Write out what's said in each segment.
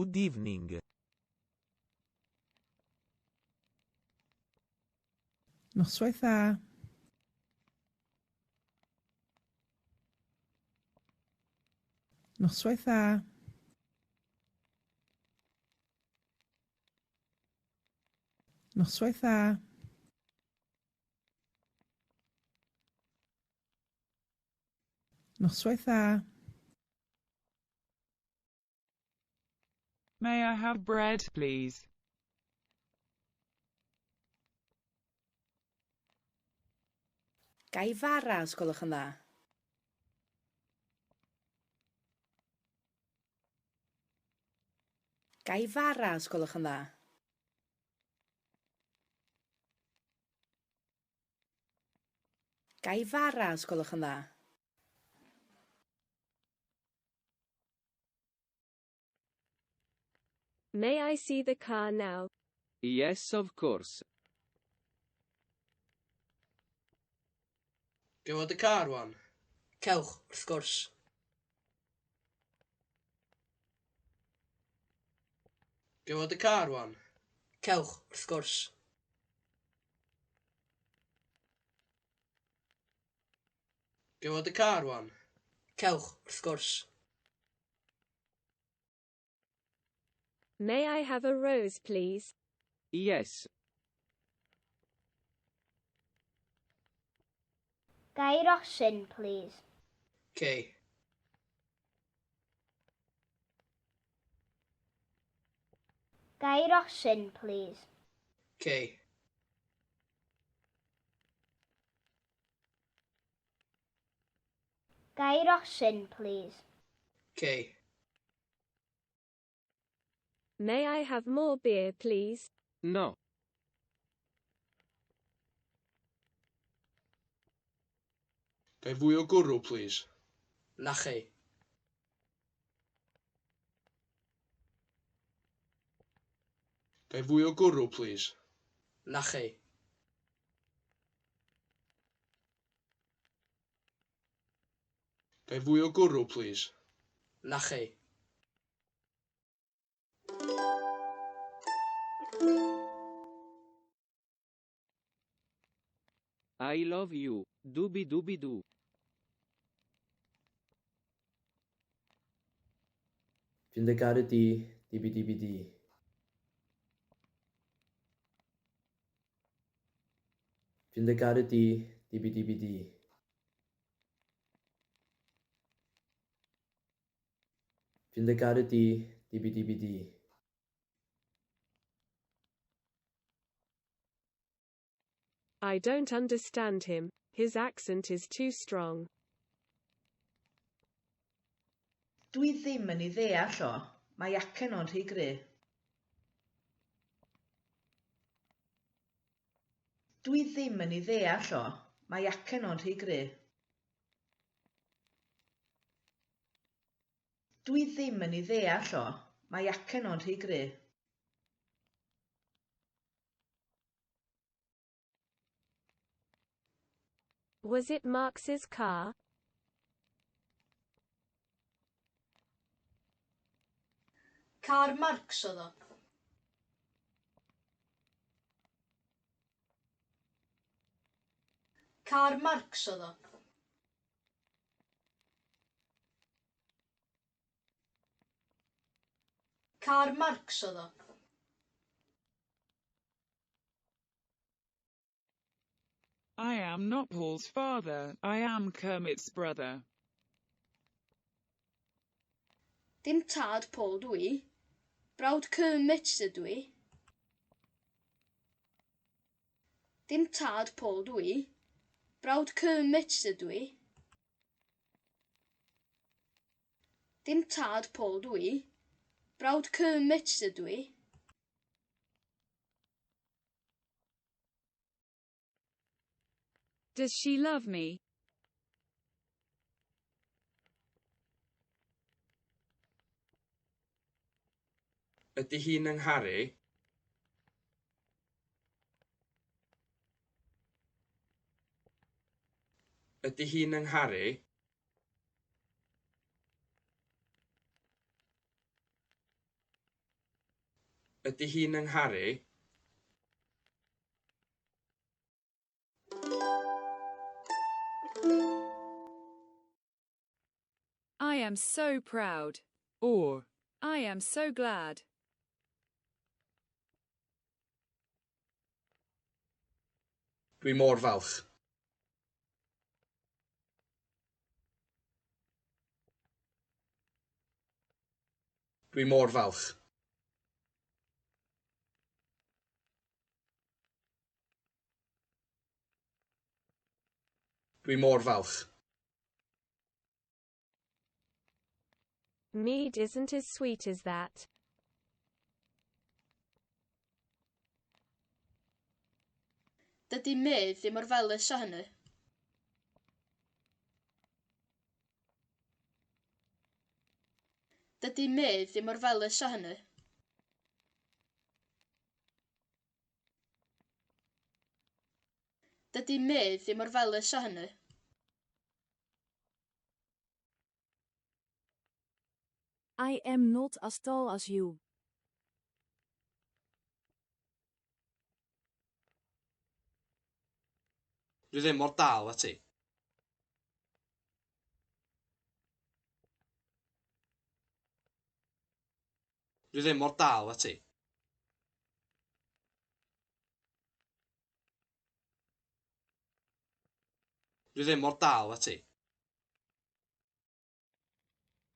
Good evening. Noswaith dda. Noswaith dda. Noswaith dda. Noswaith dda. May I have bread, please? Ga i fara, os gwelwch yn dda? Ga i fara, os gwelwch yn dda? Ga i fara, os gwelwch yn dda? May I see the car now? Yes, of course. Ga i weld y car rwan? Cewch, wrth gwrs. Ga i weld y car rwan? Cewch, wrth gwrs. Ga i weld y car rwan? Cewch, wrth gwrs. May I have a rose, please? Yes. Ga i rosyn, plîs? Cei. Ga i rosyn, plîs? Cei. Ga i rosyn, plîs? Cei. May I have more beer, please? No. Ga i fwy o gwrw, plîs? Nachi. Ga i fwy o gwrw, plîs? Nachi. Ga i fwy o gwrw, plîs? Nachi. I love you. Dubi dubi du. Dwi'n dy garu di, dibi dibi di. Dwi'n dy garu di, dibi dibi di. Dwi'n dy garu di, dibi dibi di. I don't understand him. His accent is too strong. Dwi ddim yn ei ddeall o. Mae acen o'n rhy gry. Dwi ddim yn ei ddeall o. Mae acen o'n rhy gry. Dwi ddim yn ei ddeall o. Mae acen o'n rhy gry. Was it Marx's car? Car Marx oedd o. Car Marx oedd o. Car Marx oedd o. I am not Paul's father, I am Kermit's brother. Dim tad Paul dw i. Brawd Kermit ydw i. Dim tad Paul dw i. Brawd Kermit ydw i. Dim tad Paul dw i. Brawd Kermit ydw i. Does she love me? Ydy hi'n 'y ngharu? Ydy hi'n 'y ngharu? Ydy hi'n 'y ngharu i? I am so proud. Or, I am so glad. Dwi mor falch. Dwi mor falch. Dwi mor falch. Mead isn't as sweet as that. Dydy medd ddim mor felys â hynny. Dydy medd ddim mor felys â hynny. Dydy medd ddim mor felys â hynny. I am not as tall as you. Dwi ddim mor dal â ti. Dwi ddim mor dal â ti. Dwi ddim mor dal â ti.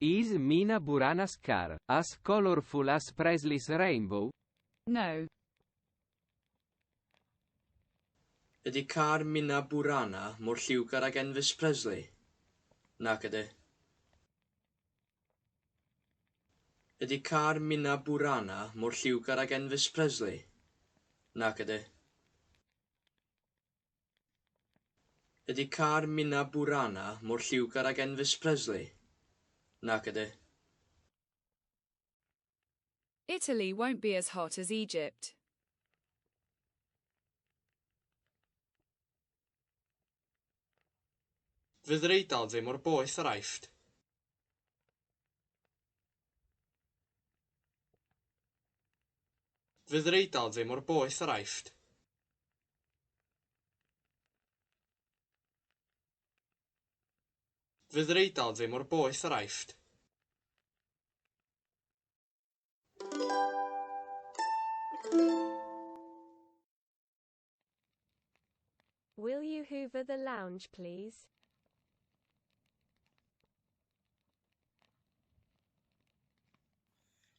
Is Mina Burana's car as colorful as Presley's rainbow? No. Ydy car Mina Burana mor lliwgar ag Enfys Presley? Nac ydy. Ydy car Mina Burana mor lliwgar ag Enfys Presley? Nac ydy. Ydy car Mina Burana mor lliwgar ag Enfys Presley? Nac ydy. Italy won't be as hot as Egypt. Fydd yr Eidal ddim mor boeth â'r Aifft. Fydd yr Eidal ddim mor boeth â'r Aifft. Fydd yr Eidal ddim mor boeth â'r Aifft. Will you hoover the lounge, please?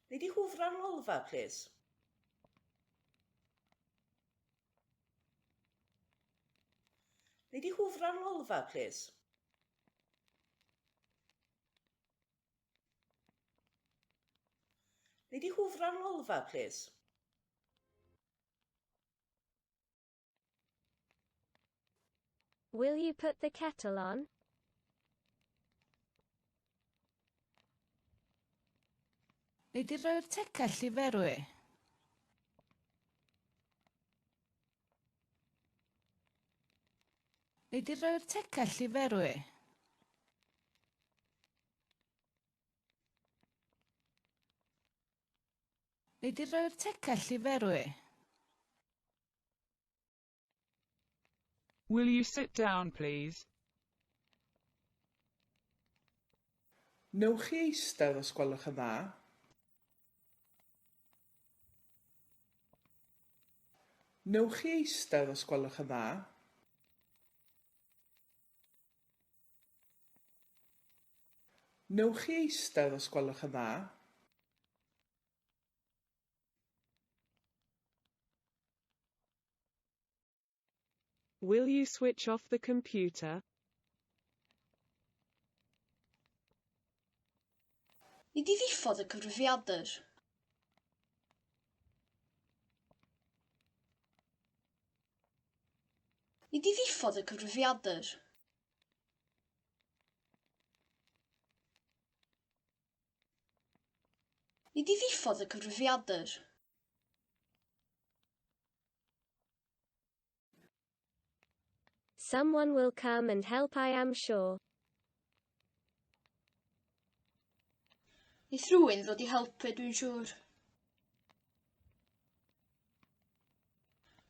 Nei di hwfro'r lolfa, plis? Nei di hwfro'r lolfa, plis? Nei di hwfro'r lolfa, plis? Will you put the kettle on? Nei di roi'r tegell i ferwi? Nei di roi'r tegell i ferwi? Nei di roi'r tegell i ferwi? Will you sit down, please? Newch chi eistedd os gwelwch yn dda? Newch chi eistedd os gwelwch yn dda? Newch chi eistedd os gwelwch yn dda? Will you switch off the computer? Nei di ddiffodd y cyfrifiadur? Nei di ddiffodd y cyfrifiadur? Nei di ddiffodd y cyfrifiadur? Someone will come and help, I am sure. Neith rhywun ddod i helpu, dwi'n siŵr.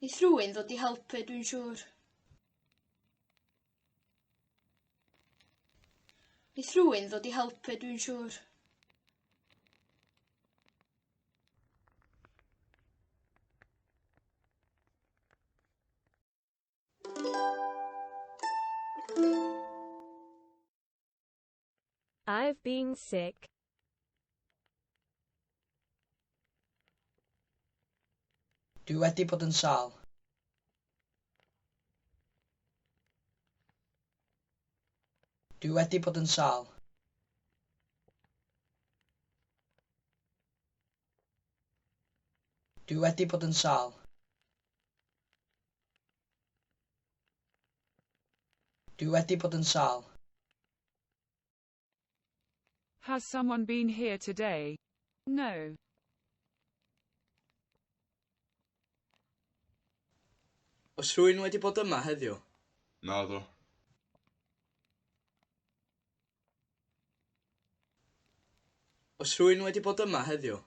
Neith rhywun ddod i helpu, dwi'n siŵr. Neith rhywun ddod i helpu, dwi'n siŵr. I've been sick. Dwi wedi bod yn sâl. Dwi wedi bod yn sâl. Dwi wedi bod yn sâl. Dwi wedi bod yn sâl. Has someone been here today? No. Oes rhywun wedi bod yma heddiw? Naddo. Oes rhywun wedi bod yma heddiw?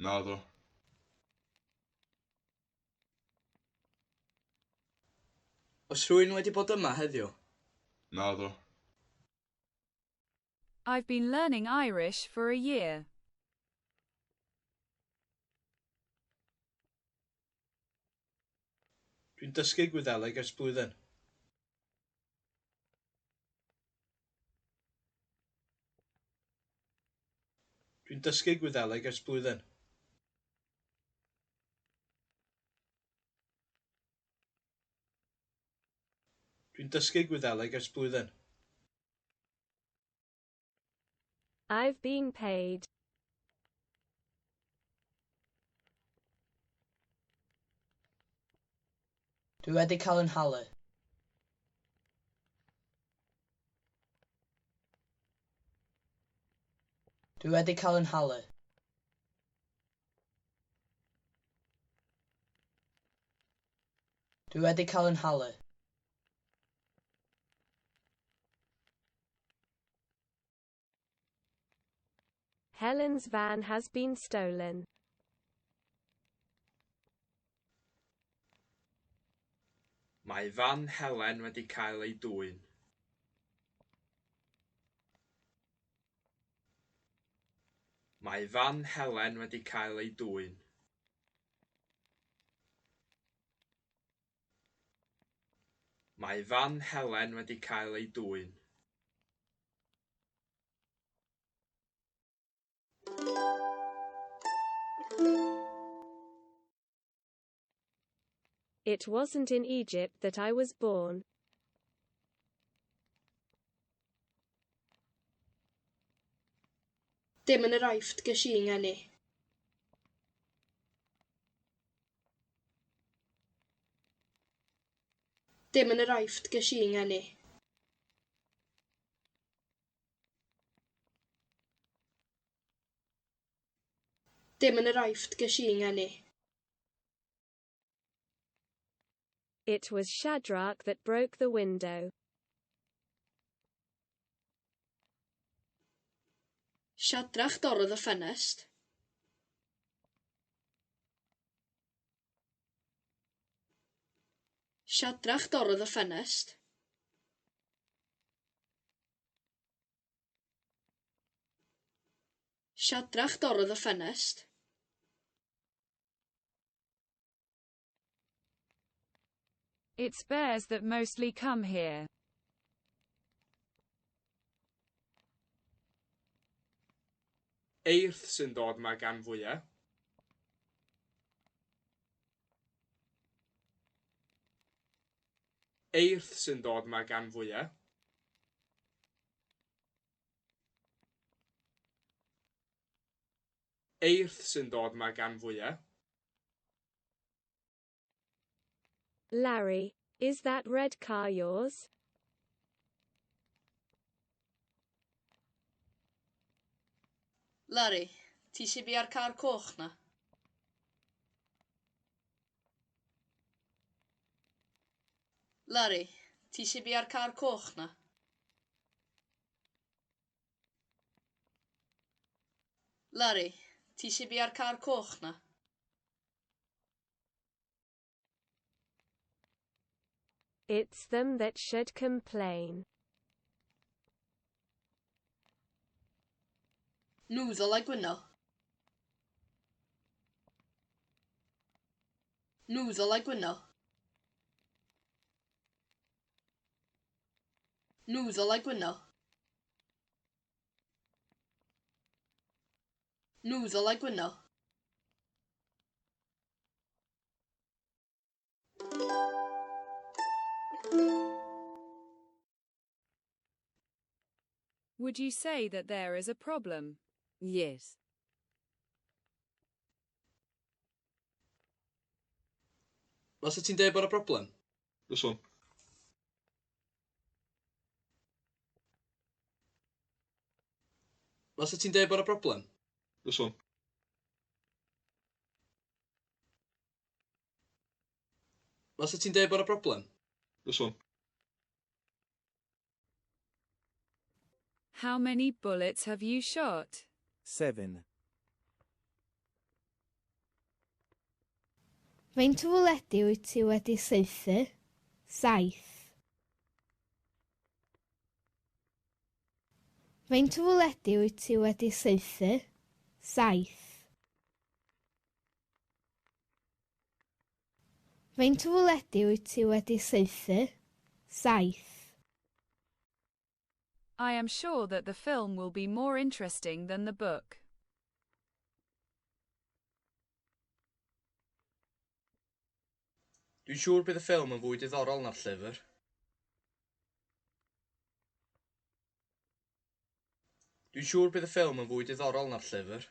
Naddo. Oes rhywun wedi bod yma heddiw? Naddo. I've been learning Irish for a year. Dwi'n dysgu Gwyddeleg ers blwyddyn. Dwi'n dysgu Gwyddeleg ers blwyddyn. Dwi'n dysgu Gwyddeleg ers blwyddyn. I've been paid. Dwi wedi cael 'y nhalu. Dwi wedi cael 'y nhalu. Dwi wedi cael 'y nhalu. Helen's van has been stolen. Mae fan Helen wedi cael ei dwyn. Mae fan Helen wedi cael ei dwyn. Mae fan Helen wedi cael ei dwyn. It wasn't in Egypt that I was born. Dim yn yr Aifft ges i 'ngeni. Dim yn yr Aifft ges i 'ngeni. Dim yn yr Aifft ges i 'ngeni. It was Shadrach that broke the window. Siadrach dorrodd y ffenest. Siadrach dorrodd y ffenest. Siadrach dorrodd y ffenest. It's bears that mostly come here. Eirth sy'n dod 'ma gan fwya. Eirth sy'n dod 'ma gan fwya. Eirth sy'n dod 'ma gan fwya. Larry, is that red car yours? Larry, ti sy bia'r car coch 'na? Larry, ti sy bia'r car coch 'na? Larry, ti sy bia'r car coch 'na? It's them that should complain. Nhw ddylai gwyno. Nhw ddylai gwyno. Nhw ddylai gwyno. Nhw ddylai gwyno. Would you say that there is a problem? Yes. Fysa ti'n deud bod 'na broblem? Fyswn. Fysa ti'n deud bod 'na broblem? Fyswn. Fysa ti'n deud bod 'na broblem? Fyswn. How many bullets have you shot? 7. Faint o fwledi wyt ti wedi saethu? 7. Faint o fwledi wyt ti wedi saethu? 7. Faint o fwledi wyt ti wedi saethu? 7. I am sure that the film will be more interesting than the book. Dwi'n siŵr bydd y ffilm yn fwy diddorol na'r llyfr. Dwi'n siŵr bydd y ffilm yn fwy diddorol na'r llyfr.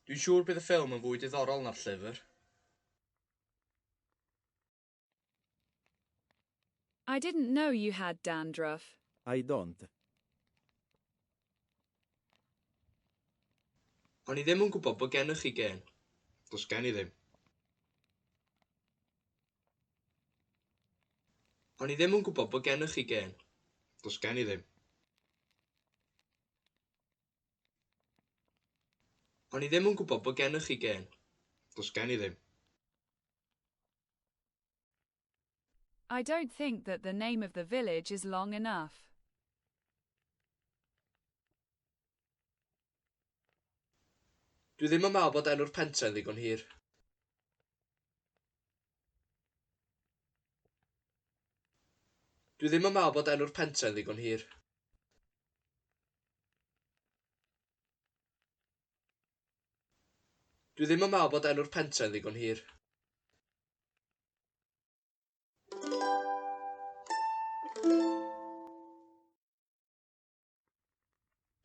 Dwi'n siŵr bydd y ffilm yn fwy diddorol na'r llyfr. I didn't know you had dandruff. I don't. O'n i ddim yn gwybod bod gennych chi gen. Does gen i ddim. O'n i ddim yn gwybod bod gennych chi gen. Does gen i ddim. O'n i ddim yn gwybod bod gennych chi gen. Does gen i ddim. I don't think that the name of the village is long enough. Dwi ddim yn meddwl bod enw'r pentre'n ddigon hir. Dwi ddim yn meddwl bod enw'r pentre'n ddigon hir. Dwi ddim yn meddwl bod enw'r pentre'n ddigon hir.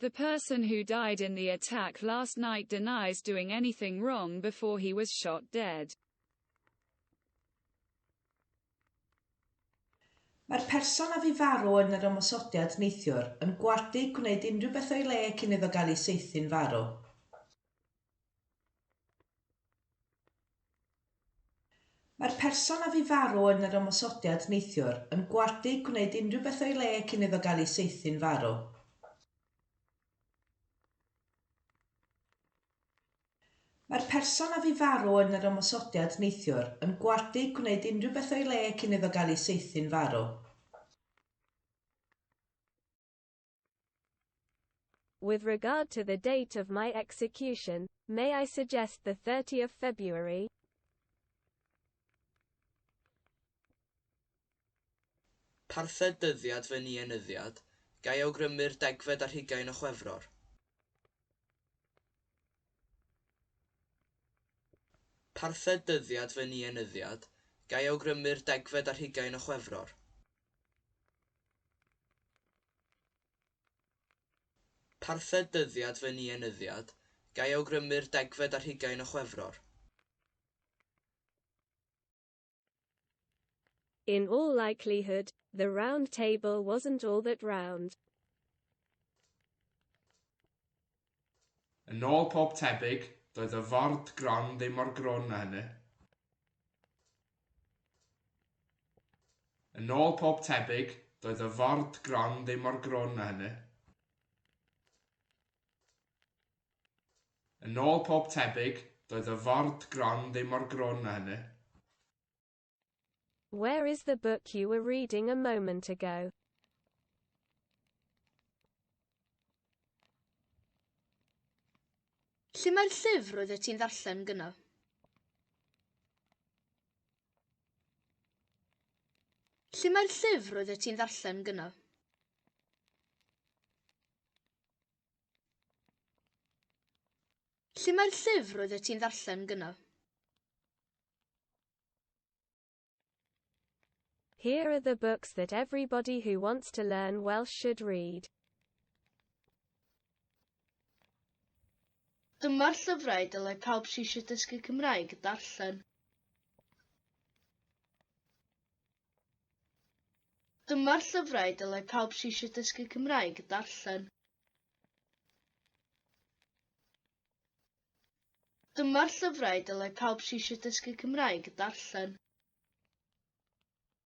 The person who died in the attack last night denies doing anything wrong before he was shot dead. Mae'r person a fu farw yn yr ymosodiad neithiwr yn gwadu gwneud unrhyw beth o'i le cyn iddo gael ei saethu'n farw. Mae'r person a fu farw yn yr ymosodiad neithiwr yn gwadu gwneud unrhyw beth o'i le cyn iddo gael ei saethu'n farw. Mae'r person a fu farw yn yr ymosodiad neithiwr yn gwadu gwneud unrhyw beth o'i le cyn iddo gael ei saethu'n farw. With regard to the date of my execution, may I suggest the 30th of February? Parthed dyddiad fy nienyddiad, ga i awgrymu'r 20 o Chwefror. Parthed dyddiad fy nienyddiad, ga i awgrymu'r 20 o Chwefror. Parthed dyddiad fy nienyddiad, ga i awgrymu'r 20 o Chwefror. In all likelihood, the round table wasn't all that round. Yn ôl pob tebyg, doedd y ford gron ddim mor grwn â hynny. Yn ôl pob tebyg, doedd y ford gron ddim mor grwn â hynny. Yn ôl pob tebyg, Doedd y ford gron ddim mor gron â hynny. Where is the book you were reading a moment ago? Lle mae'r llyfr oeddet ti'n ddarllen gynna? Lle mae'r llyfr oeddet ti'n ddarllen gynna? Lle mae'r llyfr oeddet ti'n ddarllen gynna? Here are the books that everybody who wants to learn Welsh should read. Dyma'r llyfrau dylai pawb sy eisiau dysgu Cymraeg darllen. Dyma'r llyfrau dylai pawb sy eisiau dysgu Cymraeg darllen. Dyma'r llyfrau dylai pawb sy eisiau dysgu Cymraeg darllen.